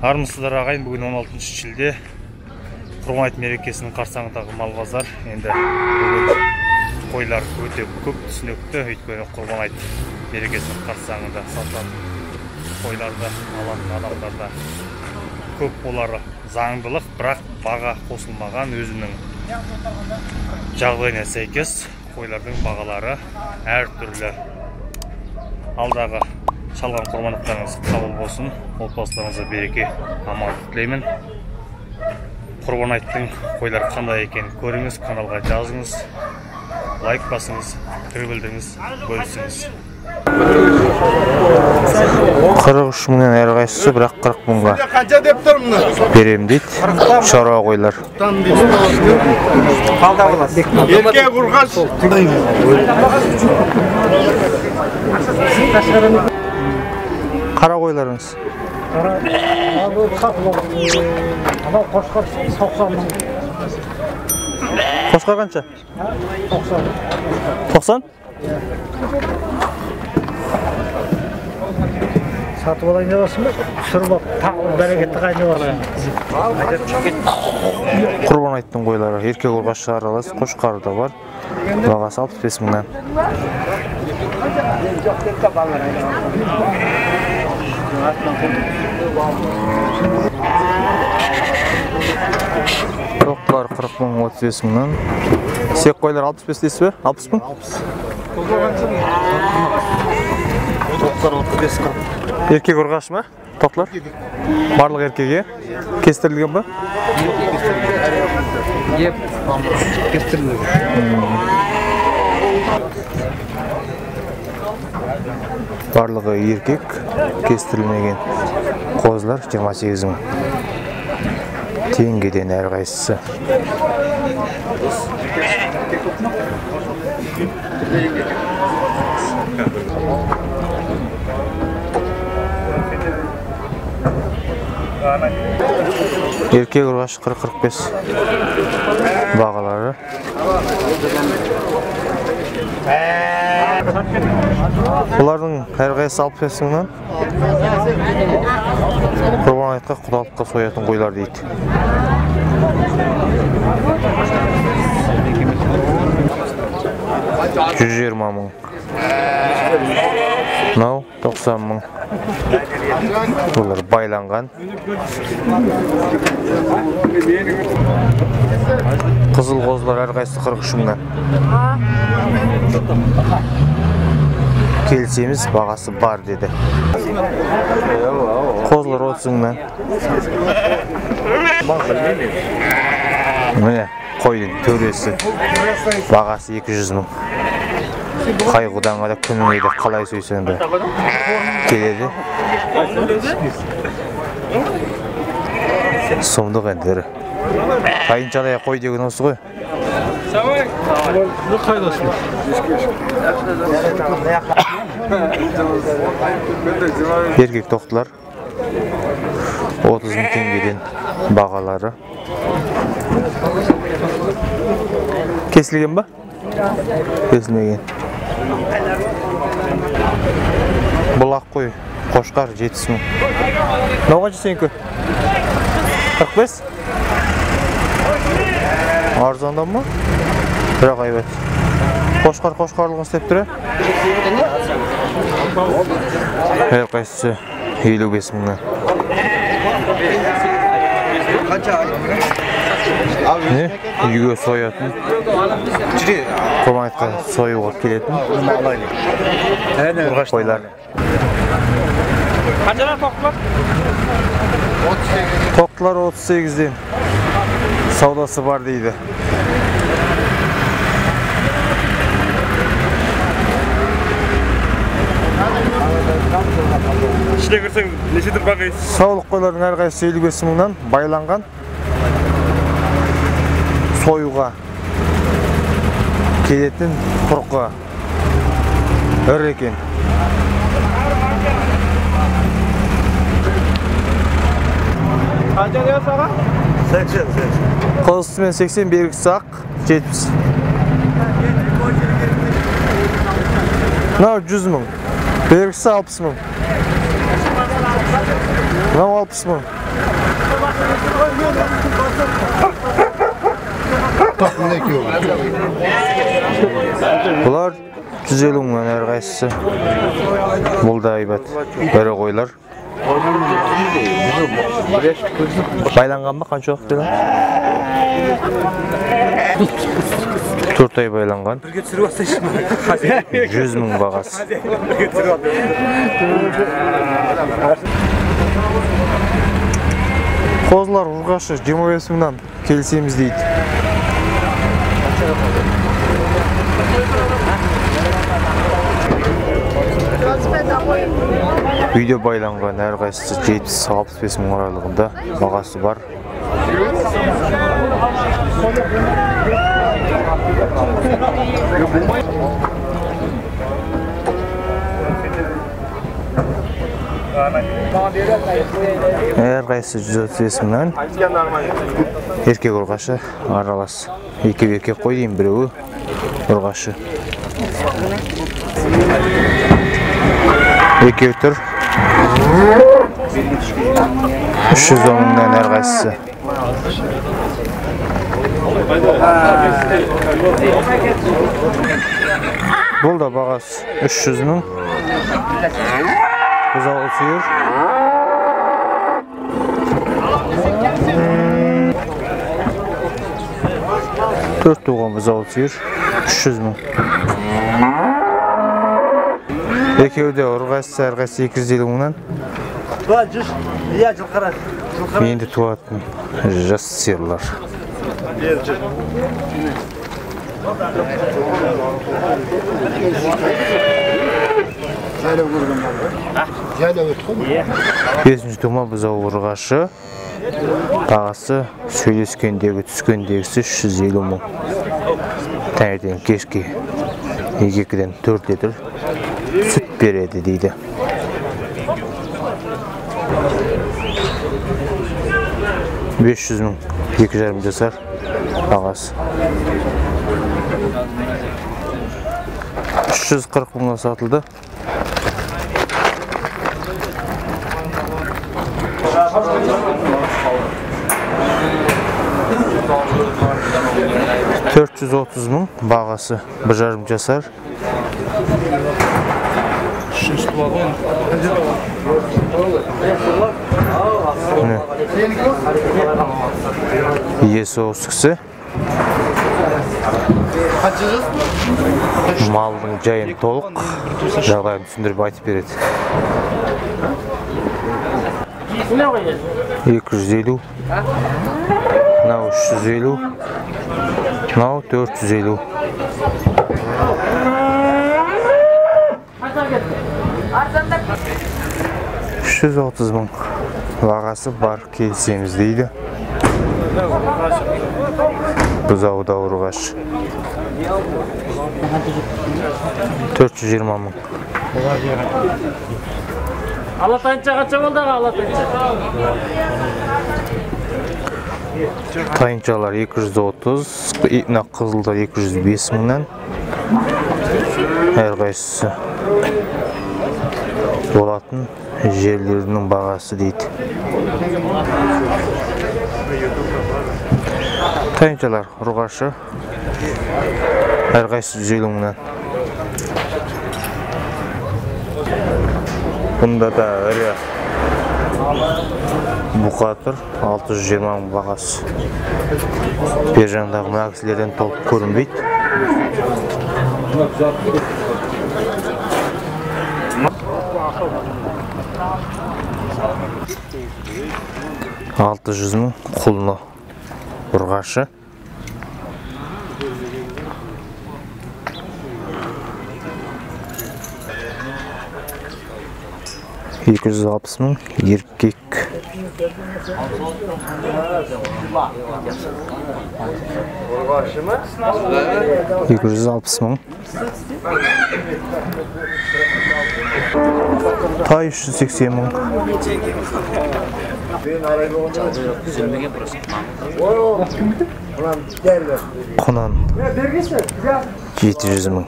Армысыздар ағайын, бүгін 16 шілде Құрбан айт мерекесінің қарсаңындағы мал базар. Енді бүгін қойлар өте көп, түсінікті, өйткені Құрбан айт мерекесінің қарсаңында сатылатын қойларды алатын адамдар да көп болары заңдылық, бірақ баға қосылмаған. Өзінің жағдайына сәйкес қойлардың бағалары әртүрлі. Алдағы шалған құрбандықтарыңыз қабыл болсын, отбасыларыңызға береке, амандық тілеймін. Құрбан айттың қойлар қандай екенін көріңіз, каналға жазыңыз, лайк басыңыз, пікір білдіріңіз, бөлісіңіз. 43 мыңнан әрқайсысы, бірақ 40 мыңға берем дейді. Шаруа қойлар. Қара қойларыңыз? Анау қошқар 90 мың. Қошқар қанша? 90. 90? Сатып алайын деп аласың ба? Түсіріп алып, тағы берекетті қайын деп аласың. Құрбан айттың қойлары еркек ұрғашы аралас, қошқары да бар. Бағасы 65 мыңнан. Тоқтылар 40 мың, 35 мыңнан. Сек қойлар 65 дейсіз бе? 60 мың? 60. Тоқтылар 35 40. Еркек ұрғашы ма? Тоқтылар? Барлық еркек, кестірілген ба? Кестірілген. Барлығы еркек, кестірілмеген қозылар 28 мың теңгеден әрқайсысы. Еркек ұрғашы 40-45 бағалары. Бұлардың әрқайсысы 65 мыңнан. Құрбан айтқа құдалыққа соятын қойлар дейді. 120 мың. Мынау 90 мың. Бұлар байланған. Қызыл қозылар әрқайсысы 43 мыңнан. Келсеміз бағасы бар деді. Қозылар 30 мыңнан. Міне қойдың төресі. Бағасы 200 мың. Қайғыдан да күніңе де қалай сойсаң да келеді. Сұмдық енді ірі. Тайыншадай қой деген осы ғой. Еркек тоқтылар 30 мың теңгеден бағалары. Кесілген ба? Кесілмеген. Бұл ақ қой қошқар 70 мың. Мынау қанша сенікі? 45? Арзандан ма? Бірақ әйбат. Қошқар қошқарлығын істеп тұр. Әрқайсысы 55 мыңнан. Не? Үйге соятын. Құрбан айтқа союға келетін қойлар. Қаншадан тоқтылар? Тоқтылар 38-ден. Саудасы бар дейді. Ішіне кірсең неше түрлі баға естисің? Саулық қойлардың әрқайсысы 55 мыңнан байланған. Союға келетін тұрқы ірі екен. Қанша деп аға? 80. Қызылсымен 80, бергісі ақ, 70. Мынау 100 мың. Бергісі 60 мың. Мынау 60 мың. Бұлар 150 мыңнан әрқайсысы. Бұл да әйбат. Ірі қойлар. Байланған ба? Қанша уақыт байланған? 4 ай байланған. 100 мың бағасы. Қозылар ұрғашы 25 мыңнан келісеміз дейді. Үйде байланған әрқайсысы 70-65 мың аралығында бағасы бар. Әрқайсысы 135 мыңнан. Еркек ұрғашы аралас. Екеуі еркек қой деймін, біреуі ұрғашы. Екеуі тұр. 310 мыңнан әрқайсысы. Бұл да бағасы 300 мың. Бұзауы сиыр. Төрт туған бұзауы сиыр 300 мың. Екеуі де ұрғайсысы әрқайсысы 250 мыңнан. Енді туатын жас сиырлар. Бесінші тума бұзау ұрғашы. Бағасы сөйлескендегі түскендегісі 350 мың. Таңертең кешке 2-ден 4 литр сүт береді дейді. 500 мың, 2,5 жасар бағасы. 340 мыңға сатылды. 430 мың бағасы, 1,5 жасар. Иесі осы кісі. Малдың жайын толық жағдайын түсіндіріп айтып береді. 250, мынау 350, мынау 450. 330 мың бағасы бар, келісеміз дейді. Бұзауы да ұрғаш. 420 мың. Алатайынша қанша болды аға, алатайынша? Тайыншалар 230, мына қызылдар 205 мыңнан. Әрқайсысы болатын жерлерінің бағасы дейді. Тайыншалар ұрғашы әрқайсысы 150 мыңнан. Бұнда да ірі бұқа тұр, 620 мың бағасы. Бер жағындағы мына кісілерден толық көрінбейді. 600 мың құлыны ұрғашы. 260 мың еркек. 260 мың. Тай 380 мың. Құнан 700 мың.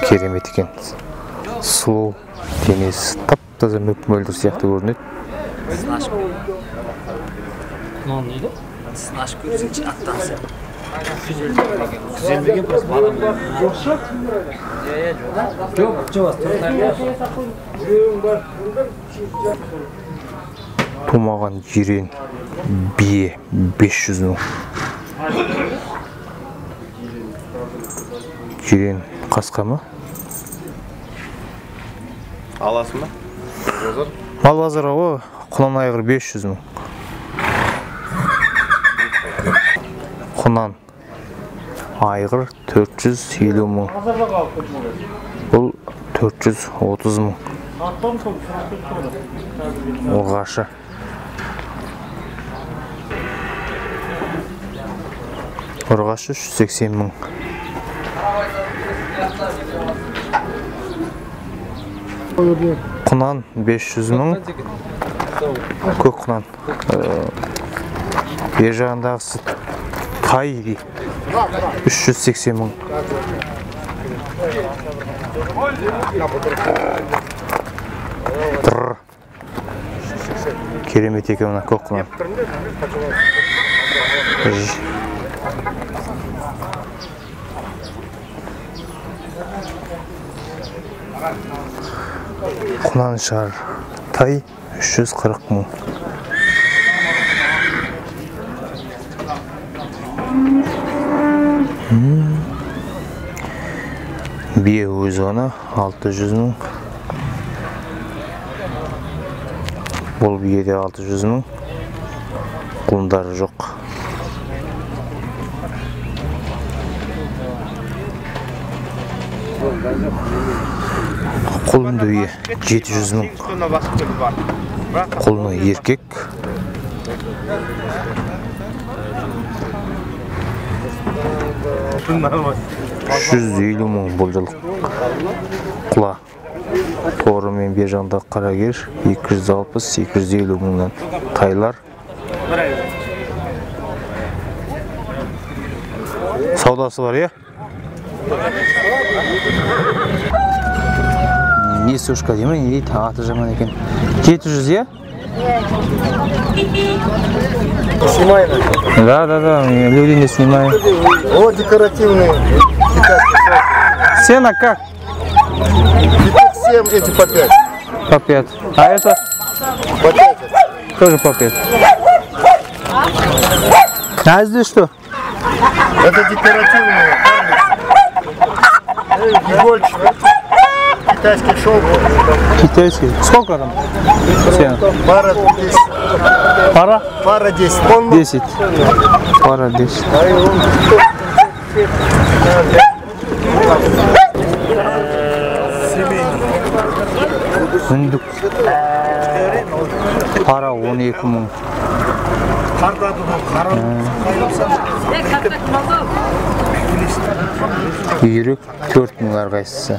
Керемет екен. Сұлу, денесі тап-таза мөп-мөлдір сияқты көрінеді. Құнан дейді? Тісін ашып көрсеңші, аттан сияқты. Күзелмеген просто балам. Жоқ, жоқ, Тумаған жирен бие 500 мың. Жирен қасқа ма? Аласың ба? Мал базарға ғой, құнан айғыр 500 мың. Құнан айғыр 450 мың. Бұл 430 мың. Ұрғашы. Ұрғашы 380 мың. Құнан 500 мың. Көк құнан. Бер жағындағысы тай дейді. 380 мың. Тыр. Керемет екен мына көк құнан. Құнан шар тай 340 мың. Бие өзі ғана 600 мың. Бұл биеде 600 мың. Құлындары жоқ. Құлынды бие 700 мың. Құлыны еркек. 350 мың бұл жылы құла. Торы мен бер жағындағы қарагер 260-250 мыңнан тайлар. Саудасы бар, е? Несушка деймін, не дейді, аты жаман екен. 700, е? Снимаем. Да, да, да, люди не снимают. Вот декоративные. Цена как? Пяток 7, эти по 5. По 5. А это? По 5. Тоже по 5. А здесь что? Это декоративные. Игольчики. Китайский шелк. Китайский. Сколько там? Цена? Пара 10. Пара? Пара 10. Он... 10. Пара 10. Үндік. Пара 12 мың. Үйрек 4 мың әрқайсысы.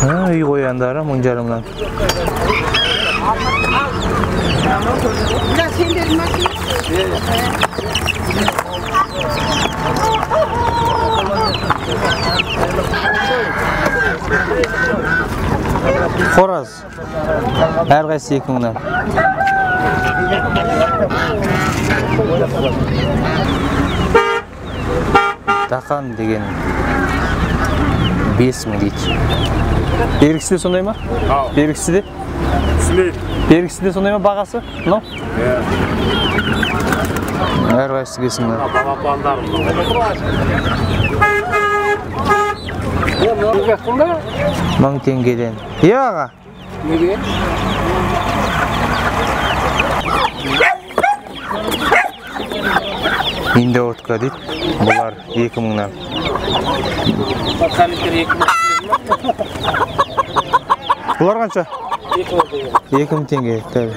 Үй қояндары 1500-дан. Қораз әрқайсысы 2 мыңнан. Тақан деген 5 мың дейді. Бергісі де сондай ма? Бергісі де? Бергісі де сондай ма бағасы? Мынау? Әрқайсысы 5 мыңнан. 1000 теңгеден. Иә, аға? Неге? Индоутка дейді. Бұлар 2 мыңнан. Бұлар қанша? 2 мың теңге. Тәбі.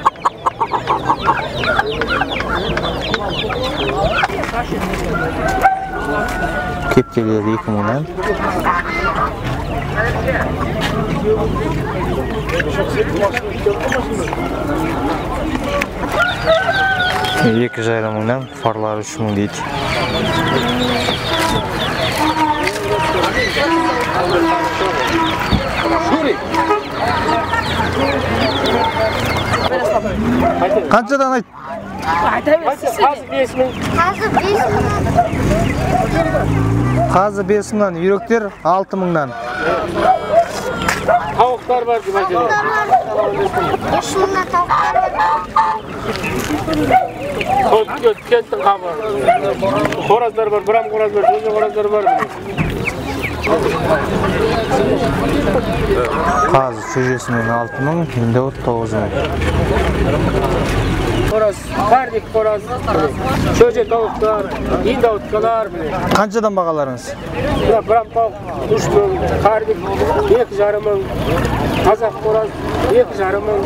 Кептерлер 2 мыңнан. Екі жарым мыңнан, фарлары 3 мың дейді. Қаншадан айт? Қазы 5 мың. Қазы 5 мыңнан, үйректер 6 мыңнан. Тауықтар бар деп айтады. 3 мыңнан тауықтар бар. Кенттің қамы. Қораздар бар, бұрам қораз бар, жөзе қораздар бар. Қазы шөжесімен 6 мың, енді 9 мың. Қораз, карлик қораз, шөже тауықтар, индауткалар. Қаншадан бағаларыңыз? Мына бұрам тауық 3 мың, карлик 2,5 мың, қазақ қораз 2,5 мың,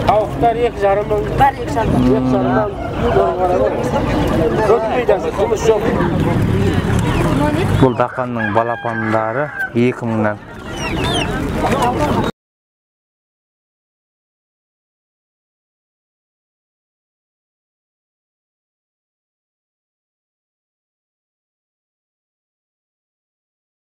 тауықтар 2,5 мың. Бәрі 2,5 мың. 2,5-дан. Өтпейді, жұмыс жоқ. Бұл бақанның балапандары 2 мыңнан.